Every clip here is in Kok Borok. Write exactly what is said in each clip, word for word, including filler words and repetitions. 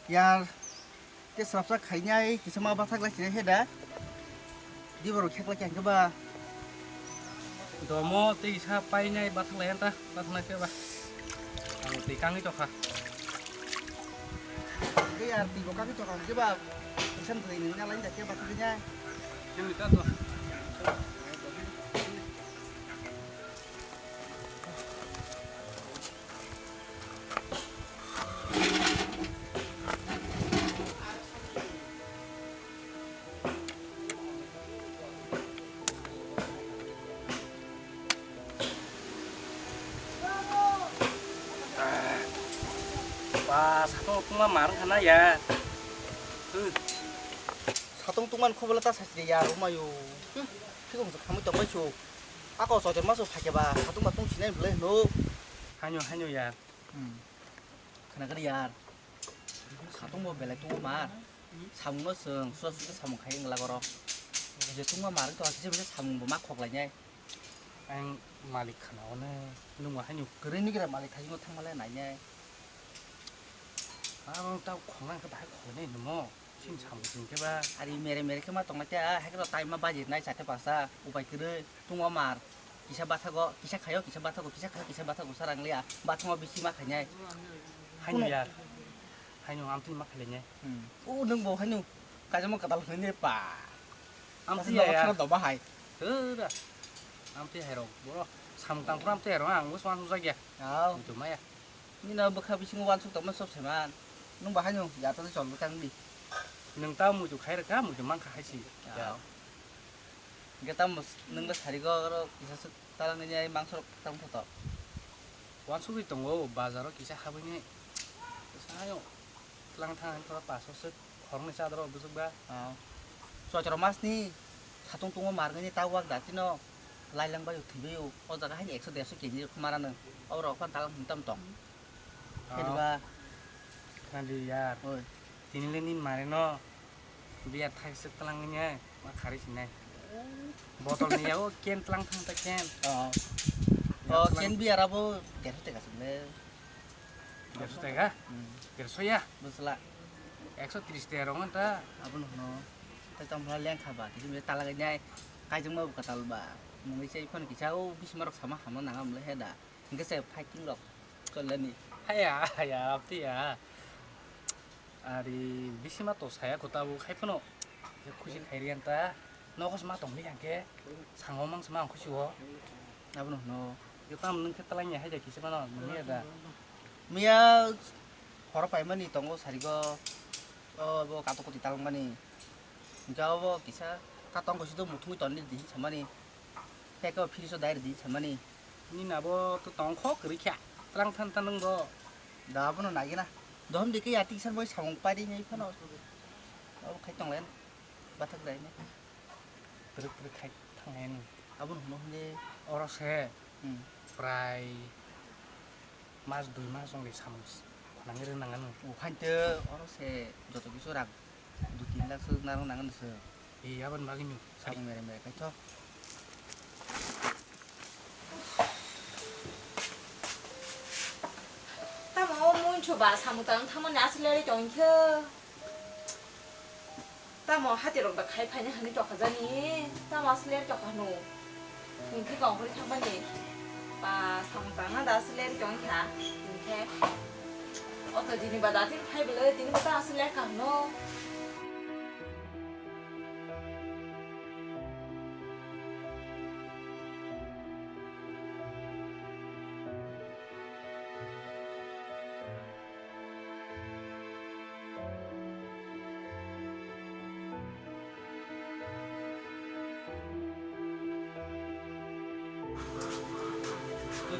Yar, te swrapsa khainai, kisa ma bathak lai sinai he da. Di borok khek lai khe ba. Domo tei kisa painai bathak lai ta, bathak lai khe ba. Ang tei kangwi tokha. Ke yar, tei bo kangwi tokha khe ba. Kisa tei ni na lai da khe bathak lai nai. Khe mi ta to. Ba, satung tungma mar wngkha na ya. Satung tungmani khobole ta sachide ya, rwmayo. Thikong se khamwi tongbai su. Ako soitor masu phaikhe ba, satung ba tung sinai bwlai hwno. Haino, haino ya. Hmm. Khna kari yar. Satung bo belai tungma mar. Samung no chwng sura sura samung khai wngla oro. Je tungma mar to hakhe je samung bo ma khok lai nai. Ang malik khna one nung wa haino. Kwrwi ni gira malik khai no thang male nai nai. Ang ta khong nang khe bahai khok nai nimo. Sin samung sing khe ba. Ari mere mere khe ma tong nai ta, hai khe tai ma budget nai chate pasa upai kwrwi. Tungma mar, kisa bathago, kisa khayo, kisa bathago, kisa khayo, kisa bathago, sarang liya, bathango bisi ma khainai. Haino yar, haino amtini ma khailainai. Hmm. O nwng bo haino, kajamo kadal hwnwi pa. Amtwi ya ya. Doba hai. Hwra. Amtwi hai rok, boro samung tang phuru amtwi hai rok, ang bo swang sujak ya. Au. Muitu maya. Nino bwkha bisingo wansuk tongma sob saiman. Nwng bo haino, ya to chol bwkang di. Nwng ta muitu khai rwkha, muitu mankha hai si. Ya. Hingke tamo nwng bo sarigo oro kisa swk talangni ai mangso rok tamo photo. Wansugwi tongo bazaro kisa habwini. Sayo tlang thang thora paso swk khoroknwi chadoro bwswk ba. Ah. Choitro masni satung tungo margini ta wak da tino lailang bayo thwibayo o jaga haini ekso derso kg rok marano. Oro okhan talang hintam tong. Ah. Khedi ba. Khadi yar. Oi. Tini le nin mare no. Biya thaiswk twlangwi nai, ma kharwi sinai. Botol ni yago can twlang thang ta can. Oh. Yak Oh, twlang. Can beer abo derso teka swngle. Derso teka? Hmm. Derso ya? Bwsla. Ekso tris teka rong ta. Abo no hwno. Tai tamo lengkha ba, kisa misa talagai nai. Kaijwng ma bwkha tal ba. Mungwi se phone kisa o bisma rok sama hamna nang amle he da. Hingke se fighting rok. Kolani. Haya, haya, apti ya. Ari bisima to saya kota bo khai phano. Ya khusi khai riyan ta. Nokos ma tong liya ke. Sango mang sama khusi wo. Abono no. Yo tam nung khe talai ya hai ja kisa mano nung ya da. Miya horo pai mani tongo sarigo. O bo kato koti talang mani. Hingke obo kisa ta tong kosi do muthungwi toni di samani. Tei kebo fridge o dai rwdi samani. Nini abo to tong kho kwrwi kha. Twlang than than nwng bo. Da abono nai gana. Dohom de khe ya tiksan bai samung pai ri nai phano. Abo khai tong lai. Bathak dai ne. Twrwk twrwk khai thang lai nw. Abono hwnwi hwnwi. Oro se. Hmm. Prai mas dui mas wngwi samung s-, khwnangwi rwnang anw. O khainte oro se joto kisu rak dui tin lakh swk narwk nang anw se. E, aboni bagwi nw. Samung mere mere khaithok. Tamo o munchu ba samung tang thamani aswk lerwi tongkhe. Tamo hati rok da khai phaina hwnwi tokha jani, tamo aswk ler tokha hwno. Hwnkhe kong hori thangmani ba samung tangna da aswk ler tongkha. Hwnkhe oto dini ba da tin phai bwlwi tini ba ta aswk ler kha hwno.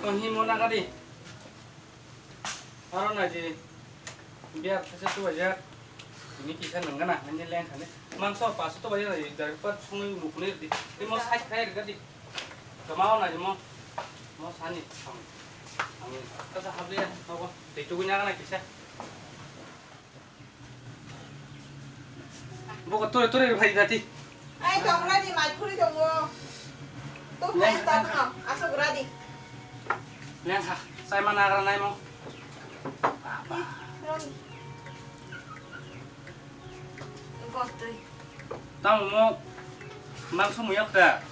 Tong hi mo naga di. Aro na di. Biar kisa tu aja. Ini kisa nengana, ini leng kane. Mangso pasu tu aja na di. Dari pat sungai mukni di. Ini mo sai kai di. Kamao na di mo. Mo sani sang. Ang kasa habli ya. Mo ko. Di tu guna na kisa. Buka tore tore bhai dati. Ai tongra di mai khuri tongo. To Leng. Mai ta no. Aso gra di. Leng ha. Sai mana agra nai mo. Ih, ron. Kotwi. Tamo mo mangso muyak ta?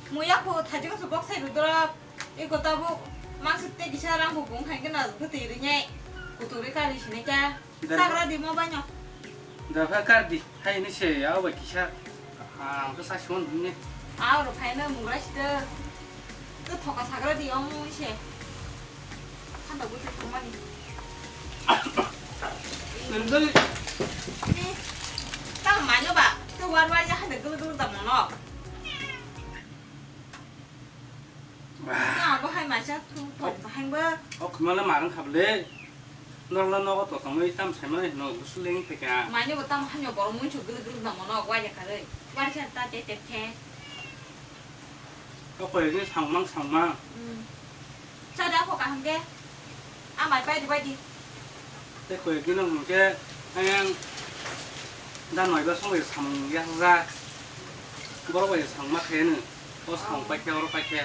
Muyak pho thajik se bok sai rudra. Eko tabuk mangso te kisa rang bo bung khai kena bwtwi rinyai. Kuturi kari sinai kya. Dal- Sagra di mo banyo. Dal kha kar di. Hai ni se ya bai kisa. Ah, ang to sa suan ni. Aw ro khai na mugra sida. To thoka sagra di ong se. Khanda bwtwi thangmani. Nandal. Ni. Ta manyo ba. To war war ya hande gulu gulu da mono. Wah. Abo hai maisa thu thok bahai ba. O khumala marang khaple. Norla nogo to tongwi tam saimano hino gusuleng theka. Mani bo tam hanyo borok munchu gulu gulu da mono wai ya kharwi. Wari khe ta te te khe. O koi ni sangmang sangmang. Hmm. Cha da kho kaham ke. Amai pai di pai di. Tei koi gino hwnkhe ayang da noiba songbai samung yakjak. Borok bai samung ma khe no. O samung paikhe oro paikhe.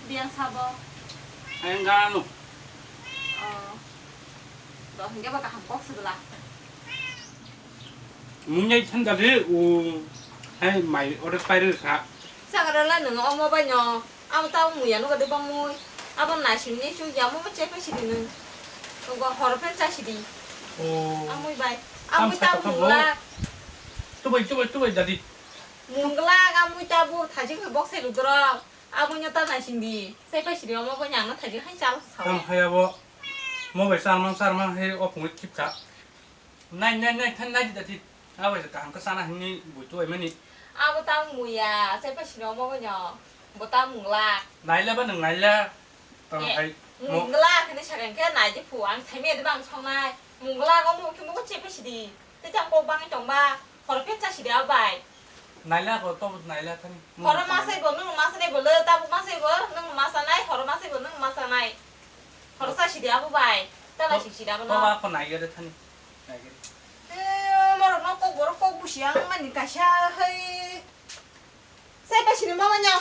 Biyang sabo. Ayang gano. Oh. Do hwnkhe bo kaham kok sibla. Mungyai thandali o hai mai oro pairwkha. Sagarala nung omo bai no. Abo tabuk muya nugo de bang mui. Abo naising ni chuk ya mo chepe sidi nung. Nugo horo phen cha sidi. Oh. Amui bai. Amui tabuk munglak. Tubai, tubai, tubai, dadi. Munglak amui tabuk thajik bok sai rudro. Abo nyo ta naising di. Chepe sidi omo bai nang no thajik hai chalo sao. Tam hai abo. Mo bai charmang, charmang hai opungwi khipka. Nai, nai, nai, than nai di dati. Abo kaham ka sana hini buitu ai mani. Abo ta muya, sai pa sino mo gonyo. Bo ta mungla. Naila ba nang naila. Tang hai. Mungla kene sagang ke nai di pu ang sai me de bang song nai. Mungla go mo ke mo ko chepe sidi. Te chang ko bang tong ba. Hor phe cha sidi abai. Naila ko to naila thani. Horo masai bo nung masai bo le ta bu masai bo nung masanai horo masai bo nung masanai. Horo sa sidi abu bai. Ta na sik sidi abu no. Ba ko nai gare thani. Nai gare. Eh, moro no kok boro kok busi ang mani kaisa hai. Sai pa sini mama nya.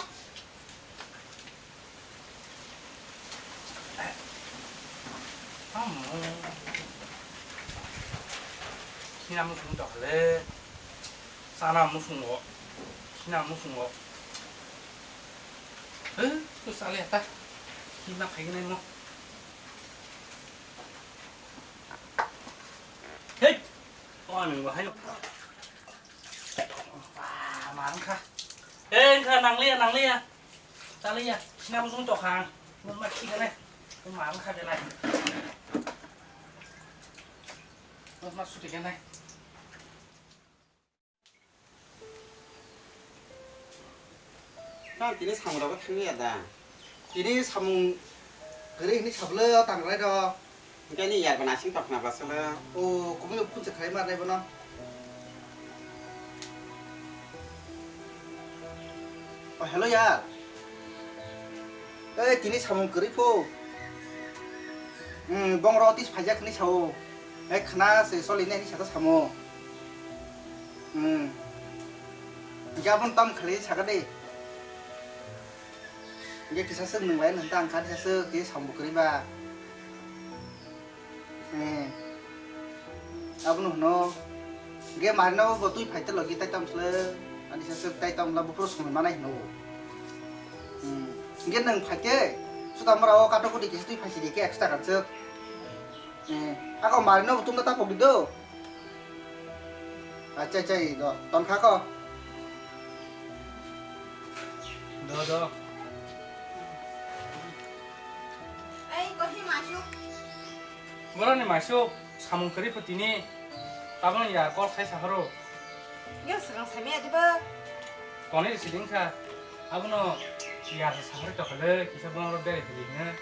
Amo. Sina musung tok le. Sana musungo. Sina musungo. Eh, tu sale ta. Sina phaginai mo. Hei. Oh, nang bahai. Ah, ma wngkha. Eh, wngkha, nangliya, nangliya. Chaliya, sina bo chwng tokha ang. Nokma thik anai. Ma wngkha belai. Nokma suti anai. Nang tini samung rok thangya da? Tini samung kwrwi hwnwi sablo tangrai rok. Hwnkhe ani yar bo naising tongkhna ba solo. O kubui no phunsa khlai ma rwnai bono. O hello yar. Ei tini samung kwrwi pho. Hmm, bong rok tis phaijak hwnwi sao. Ei khna se soli nai hwnwi sa ta samo. Hmm. Hwnkhe abono tam khlai saka de. Hwnkhe kisa swk nwng lai nang ta ang kha kisa swk tei samung kwrwi ba. Eh. Abono hwno. Hwnkhe Marino bo twi phai tei logi tai tam sle. Ani sa swk tai tam la buphuru songwi manai hwno. Hmm. Hwnkhe nwng phai tei. Sutamara o kato kudi kisa twi phai sidi khe extra kan swk. Eh. Ako Marino bo tungna ta pogdi do. Acha, acha, do. Ton kha ko. Do, do. Ei, kohi masuk. Boroni masuk, samung kwrwi pho tini. Tabukno ya call khai sapharo. Yo, swkang samya dibo. Koni risi ding kha. Abono yar sa sakri tokole, kisa bono ro bere hili ne,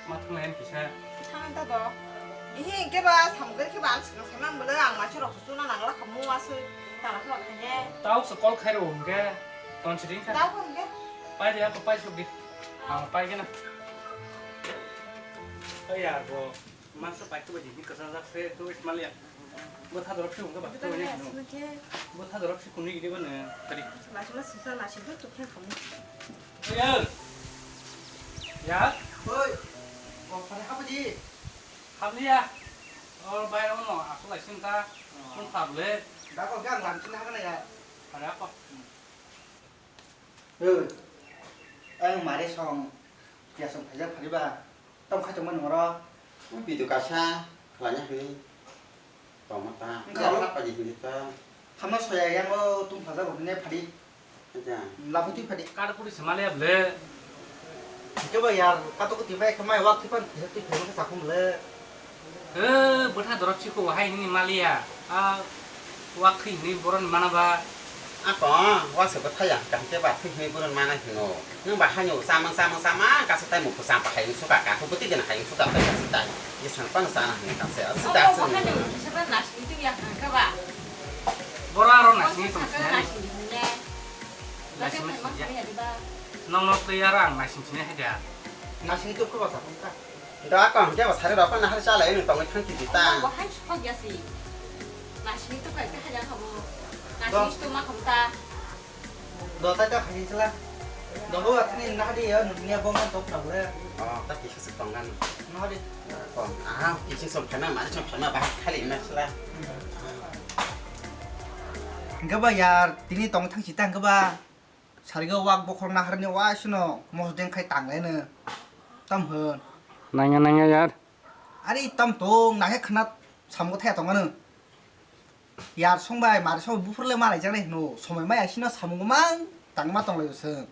ma thang lain kisa. Thang ta do. Ihi ke ba samgri ke ba ang sikang sama mule ang ma churok su na nang la khamu asu ta la khamu ne. Tau se call khai ro hwnkhe, ton si ding kha. Tau hwnkhe. Pai de, apa pai su di. Ang pai ke na. Pai yar bo. Masa pai tu ba jini kasa jak se tu Ismail ya. Bo tha dorop se ungka ba tu ne. Bo tha dorop se kunu ide ba ne. Tadi. Lasi ma sisa lasi tu tu khe khamu. Ya. Ya. Oi. Ko pare hapa di. Hap ni ya. Or bai ro no aku lai sim ta. Kun tablet. Dako khe ang lam chini hagan ya. Ada apa? Oi, ang mare song, ya song phaijak phariba, tong khai tongmani oro. Video kasa, khlanya hini, tongma ta. Wngkha ya oro. Hapa di hini ta. Thamma soya yang o tung phaijak hini phadi. Acha. Labu twi phadi. Kar puri se maliya ble. Hingke ba yar, kato ko tibai khe mai wak tipan, tipan, tipan khe sakhum le. Eh, bwtha dorop chiko hai nini maliya. Ah, wak thwi hini boron mana ba. Ako, wak se bwtha ya, kaham khe ba thwi hini boron mana hino. Nung ba haino samang, samang, samang, kasa tai mukhu sampa hai suka ka, ko bwtwi gana hai suka ka, kasa tai. Ye san pan sana hini kasa, asi da. Boro aro nasini tong sinani. Nasini ya. Nong nok tei aro ang nasini sini hai da. Nasini to khuba sa phung ka. Da ko hingke ba sari rok na har chala ini tongwi thang kiti ta. Bo hai suk ya si. Nasini to kai ka haya khabo. Nasini to ma khabo ta. Do tai ta khai sila. Do bo atini na di ya nung ya bong kan tok na le. Oh, ta kisa se tong gan. Na di. Ko, ah, kiching som phaima, mari som phaima, bahai khali na sila. Hingke ba yar, tini tong thang sita hingke ba. Sarigo wak bokhorok naharni waisino mosodeng khai tanglaino. Tam hwn. Nangya, nangya, yar. Ari tam tong, nangya khna samgo thaya tongmano. Yar songbai, mari songbai, buphurle malai jaknai hino. Somoi maya sino samung mang tangma tonglaio song.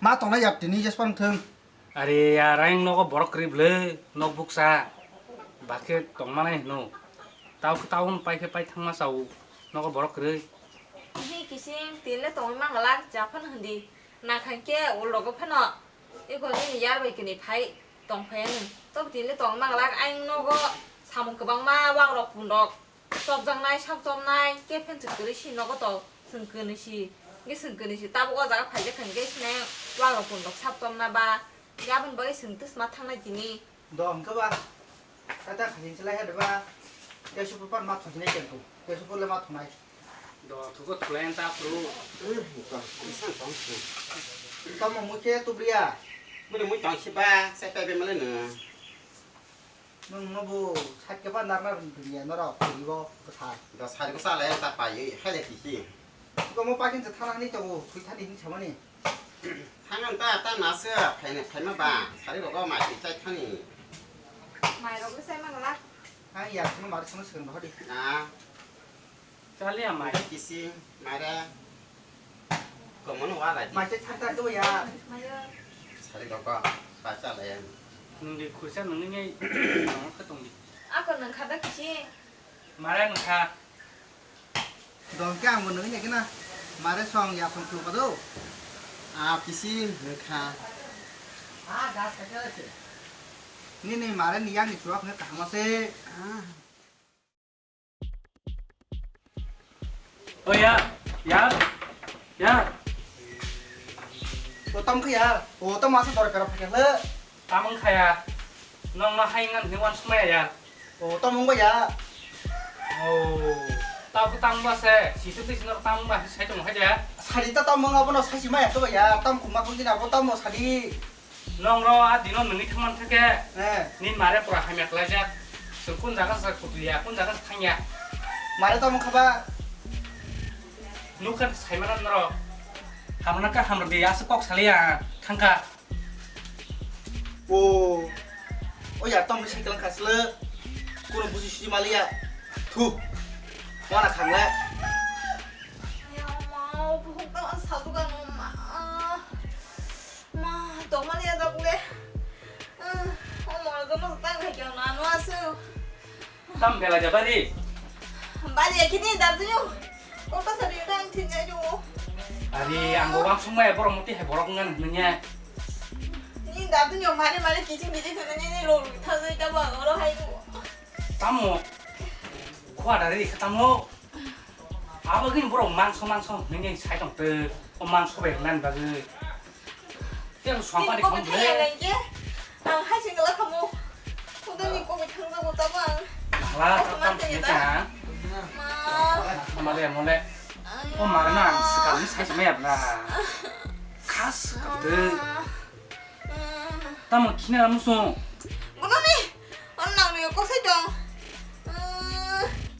Ma tongnai yar tini jespan thung. Are ya, raing nogo borok kwrwi bwle, nok buksa. Bakhe tongmanai hino. Tao, tao hwn pai khe pai thangma sao, nogo borok kwrwi. Hi kising, tile tongwi mangalak, japhano hindi. Nakhang khe ulogo phano. Eko nini yar bai kini phai tong phai ani. Tobo tile tongwi mangalak, ayang nogo samung kwbangma wakrok punrok. Chopjaknai, sak chopnai, khe phen chwng kwrwi si nogo to, chwng kwnwi si, hwnkhe chwng kwnwi si, tabuk o jaga phaijak kha hwnkhe sinai wakrok punrok sak chopna ba, hwnkhe aboni bagwi chwng twsma thangnai tini. Do hwnkhe ba, kata khasin se lai ha de ba, tei super pan ma thunai tei tu, tei super le ma thunai. Do thugo thulai ta phuru. Tamo mui khe tubriya. Mui mui tong si ba, sai pai be male no. Nwng no bo sat khe ba narwkna rwngya norok twibo bwthar. Da sari ko salai ta pai, hai le kisi. Ko mo pakin se thana ni to bo, thwi thani hin samani. Thangan ta, ta nasa, phaina phaima ba, sari rogo mai twi chai thani. Mai rogo sai mangala. Ang ya, no mar sono sekan bahadi. Na. Chaliya mai. Kisi, mare. Komono wala di. Mai se thanta do ya. Sari koko, pacha la ya. Nungdi khusa nungni ngai, nang kha tongdi. Ako nang kha da kisi. Mare nang kha. Dong khe ang bo nungni kena. Mare song ya song tu pado. A kisi nang kha. A das kha se. Ni ni mare ni yang ni chuak ne kaham se. Ah. O ya, ya, ya. O tam kha ya. O tam asa dor kara phakya le. Tam wng kha ya. Nong no hai ngan ni wan smaya ya. O tam wng ba ya. O. Tao ko tam ba se. Situ ti sinor tam ba se sai tong hai ya. Sari ta tam wng abo no sai si maya to ba ya. Tam kuma kung jina bo tam mo sari. Nong ro a dino nungni thangman thake. Eh. Ni mare pura hamya khlaijak. Chwng kun jaga sa kutuya, kun jaga sa thangya. Mare tamo khaba. Nukha saimana noro. Hamna ka hamrdi asa kok saliya thangka. O. O ya tong ni cycle khasle. Kuno busi suji maliya. Thu. Mona khangle. Ya ma, buhuk ta saduka no ma. Ma, tongmani ya dok le. Ah, o moro dono tang hai kya na no asu. Tam bela jabari. Bali ya kini dar tu yo. Kota sari udah ang tin ya yo. Ari, ang bo wang sung mai borok muti hai borok ngan nanya. Ni dar tu yo mari mari kiching kiching tu ni ni lo lu tha zai ta ba oro hai ko. Tamo. Khwa dari tamo. Abo gini borok mangso mangso hinwi sai tong twi, o mangso bai rwnani bagwi. Tei ang swngpari khamle. Ang hai sing la khamu. Kudani kok thang jago tamo ang. Nangla tam tini ta. Ma. Male mole. O marna ang swkang ni sai maya bla. Khas khamde. Tamo khina musung.